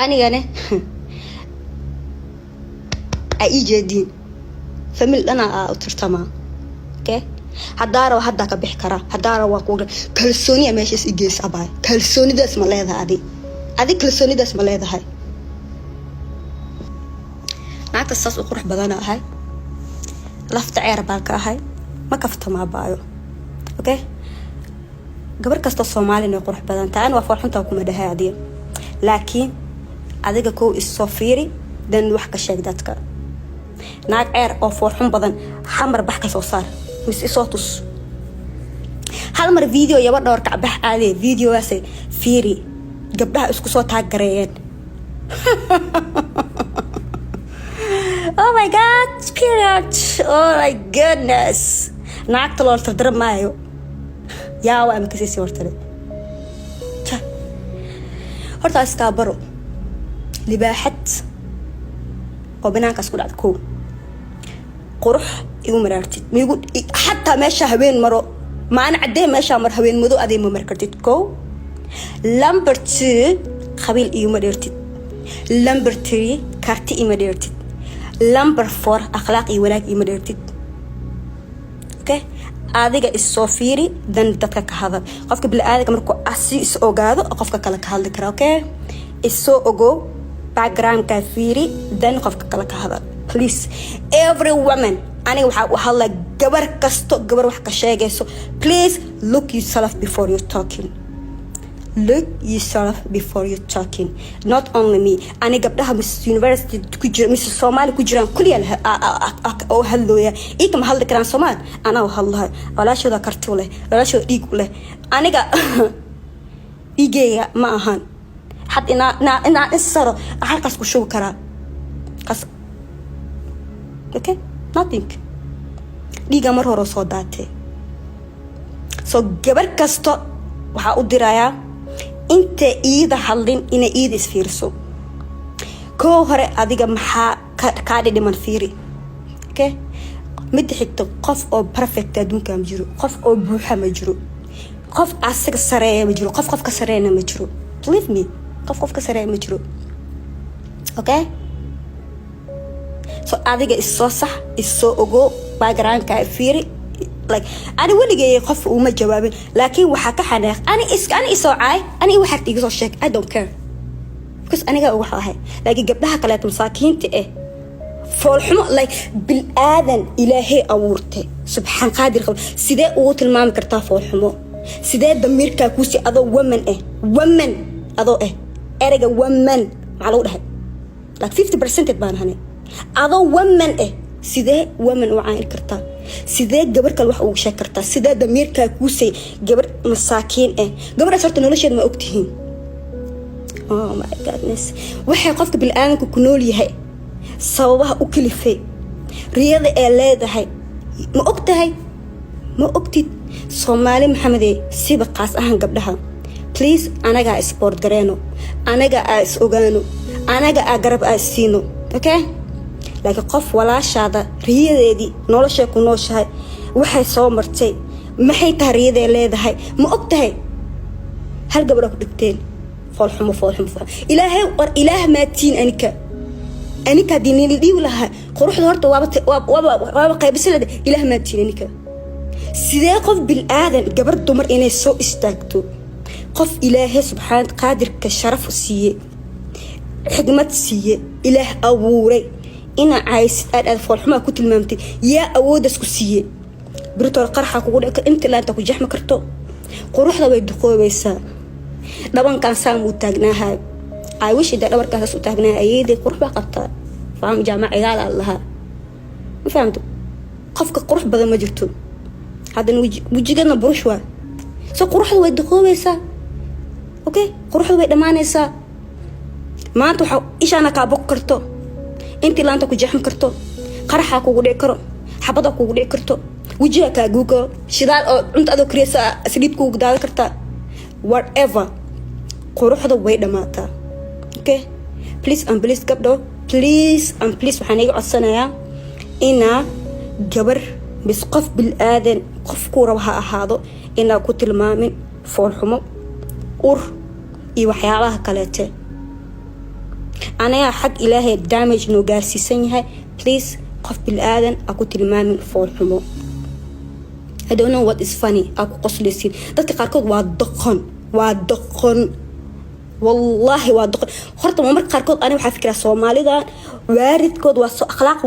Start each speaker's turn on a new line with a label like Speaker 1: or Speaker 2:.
Speaker 1: Anigane ay ii jeediin, family dhana aa u tirtamaa. Okay, haddaa rabo haddaa ka bixi karaa, haddaa rabo waa kuga kalsooniya meeshaas i geys. Abaay, kalsoonidaas ma leedahay? Adi kalsoonidaas ma leedahay? Naagta saas u qurux badana ahay, lafta ceer baan ka ahay, ma kaftamaa baayo. Okay, gabar kastoo Soomaalina way qurux badan tahay. Ani waa foolxuntaa kuma dhahay adiga, laakiin adiga kow issoo fiiri, dan wax ka sheeg dadka. Naag ceer oo foolxun badan xamar bax ka soo saar, mise isoo tus hal mar video yaba dhowr kacbax aadee. Videogaas fiiri, gabdhaha isku soo taaggareeyeen. Oh my God, period. Oh my goodness, naagta loola tardara maayo. Yaawa ama kasiisi hortale horta iskaa baro libaaxad oo banaankaas ku dhacda. Kow, qurux igu maraartid miigu xataa meesha haween maro, maalin caddee meeshaa mar, haween madow aday ma mari kartid. Kow. Number two, qabiil iguma dheertid. Number three, karti ima dheertid. Number four, akhlaaq iyo wanaag ima dheertid. Okay, adiga issoo fiiri, dan dadka ka hadal. Qofka bini-aadanka markuu asi is ogaado, qofka kale ka hadli kara. Okay, isoo ogow, backgroundka fiiri, dan qofka kale ka hadal, please. Every woman, aniga waxaa u hadlaa gabar kasto, gabar wax ka sheegayso, please look yourself before you're talking. Look yourself before you're talking. Not only me, ani gabdhaha Miss University ku jira, Miss Soomaali ku jiraan, kulliya oo hadlooya ikama hadli karaan Soomaal. Anaa u hadlahay, walaashooda karti u leh, walaashooda dhiig u leh. Aniga dhiigeyga ma ahan had inaa isaro halkaas ku shubi karaa kas. Okay, nothing. Dhiiga mar hore soo daatay. So gabar kasta waxaa u dirayaa, inta iida hadlin, inay iida isfiiriso. Koo hore, adiga maxaa kaa dhidhiman? Fiiri. Okay, midda xigta, qof oo perfect adduunka ma jiro, qof oo buuxa ma jiro, qof asaga sareeya ma jiro, qof qof ka sareeyana ma jiro. Believe me, qof qof ka sareeya ma jiro. Okay, so adiga issoo sax, issoo ogo, backgroundka fiiri. Like, ani weligay qof uma jawaabin, laakiin waxaa ka xanaaq ani is ani isoo caay, ani waxaad iga soo sheeg, I don't care, because aniga waxa ahay. Laakiin gabdhaha kaleeto masaakiinta eh, foolxumo, like, bil-aadan Ilaahay abuurtay, subxaan qaadir qab, sidee ugu tilmaami kartaa foolxumo? Sidee damiirkaa kuusi adoo woman eh? Woman adoo eh, ereyga woman maxaa lagu dhahay? Like 50 percentage baan ahanay. Adoo woman eh, sidee woman u caayni kartaa? Sidee gabar kale wax ugu sheeg kartaa? Sidee damiirkaa kuusay gabar masaakiin eh? Gabadhaas horta nolosheeda ma ogtihiin? Oh my goodness, waxay qofka bini-aadanka ku nool yahay sababaha u kalifay, riyada ee leedahay ma og tahay? Ma ogtid. Soomaali Maxamedee, siba qaas ahaan gabdhaha, please, anagaa support gareeno, anaga aa is ogaano, anaga aa garab aa siino. Okay, laakiin qof walaashaada riyadeedii, noloshay ku nooshahay, waxay soo martay, maxay tahay riyadee leedahay, ma og tahay? Hal gabadha ku dhigteen, foolxumo, foolxumo, foolxumo. Ilaahay war, Ilaah maatiin. Anika haddii nila dhiibi lahaa quruxda horta waaba qaybisaleeda. Ilaah maatiin anika. Sidee qof bil-aadan, gabar dumar, inay soo istaagto, qof Ilaahay subxaan qaadirka sharaf siiye, xigmad siiye, Ilaah abuuray, inaa caysid, aad foolxumaa ku tilmaamtay? Yaa awooddaas ku siiye? Biritoor qarxa kugu dhici, inta laanta ku jaxmi karto. Quruxda way duqoobaysaa. Dhabankan saam uu taagnaahay. I wish ida dhabarkaas u taagnaa. Ayeeday qurux baa qabtaa, faham, jaamac cigaal aan lahaa, ma fahamto? Qofka qurux badan ma jirto. Haddana wejigana burush waa. So quruxda way duqoobaysaa. Okay, quruxda way dhammaanaysaa. Maanta waxaa ishaana kaa bog karto, intii laanta ku jeexmi karto, qaraxaa kugu dhici karo, xabadaa kugu dhici karto, wejiga kaa guu karo, shidaal oo cunta adoo kariyasa saliid kugu daadan kartaa, whatever. Quruxda way dhammaataa. Okay, please and please, gabdho, please and please, waxaan iga codsanayaa inaa gabar bis qof bil-aadan, qofkuu raba ha ahaado, inaa ku tilmaamin foolxumo, ur iyo waxyaabaha kaleete. Anagaa xag Ilaahay damage noo gaarsiisan yahay. Please, qof bil-aadan a ku tilmaamin foolxumo. I don't know what is funny aa ku qoslaysiin. Dadka qaarkood waa doqon, waa doqon, wallaahi waa doqon. Horta marka qaarkood ani waxaa fikiraa Soomaalida waaridkood waa akhlaaq.